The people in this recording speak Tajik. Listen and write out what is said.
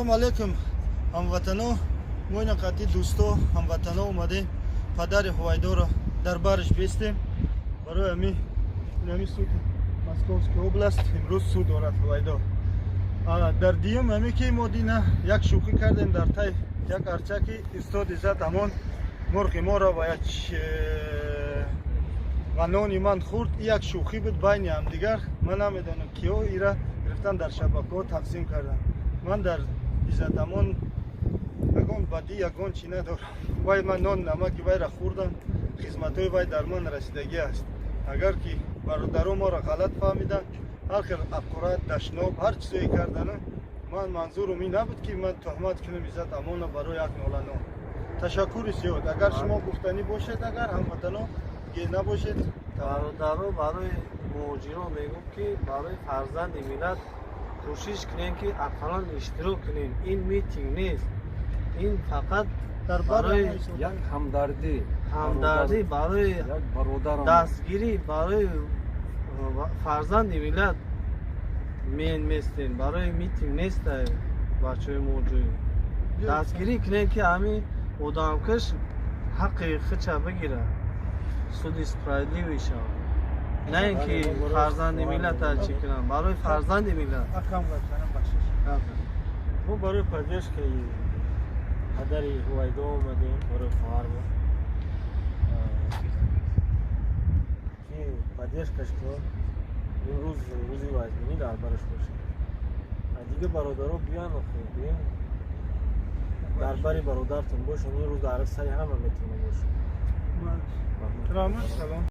Ассалому алайкум, ҳамватано. Мо ина қатъи дӯсто, ҳамватано омадем, падари Ҳувайдоро дар барш бестем. Барои ҳами инами суд Московский область имрӯз суд дорад Ҳувайдо. Дар дуюм ҳаме ки мо дина як шӯхӣ кардем дар тай як арчаки устод Иззат Амон мурғи моро ва як ва нони ман хӯрд. Як шӯхӣ буд байни ҳамдигар. Ман намедонам, киҳо ира гирифтан, дар шабакаҳо тақсим карданд. Ман дар Иззатамон ягон бадӣ, ягон чӣ надорам. Вай ман нон намаки вайра хӯрдам, хизматҳои вай дар ман расидагӣ аст. Агар ки бародаро моро ғалат фаҳмиданд, ҳар хел аққурат, дашноб, ҳар чизое кардану, ман манзурум ин набуд, ки ман туҳмат кунам Иззат Амонро барои як нола нон. Ташаккури зиёд. Агар шумо гуфтанӣ бошед, агар ҳамватано набошед. Бародаро, барои муҳоҷирон мегӯм, ки барои фарзанди миллат кӯшиш кунем, ки ақаллан иштирок кунем. Ин митинг нест, ин фақат дар барои як ҳамдардӣ. Ҳамдардӣ барои як бародарам. Дастгирӣ барои фарзанди миллат мен местем, барои митинг нестай. Бачаҳои муҳоҷир, дастгирӣ кунем, ки ҳамин одамкаш ҳаққи худша бигирад, суди справедливый шавад, на ин ки фарзанди миллата чӣ кунам, барои фарзанди миллат. Акам гапзанам, бахшиш. Мо барои поддержкаи падари Ҳувайдо омадем, барои хоҳармо, ки поддержкаш кунем. Имрӯз рӯзи вазминӣ дар бараш бошад. Дига бародаро биён, биён, дар бари бародартон бошанд. Ин рӯз дар сари ҳама метавона бошад. Раҳмат, салом.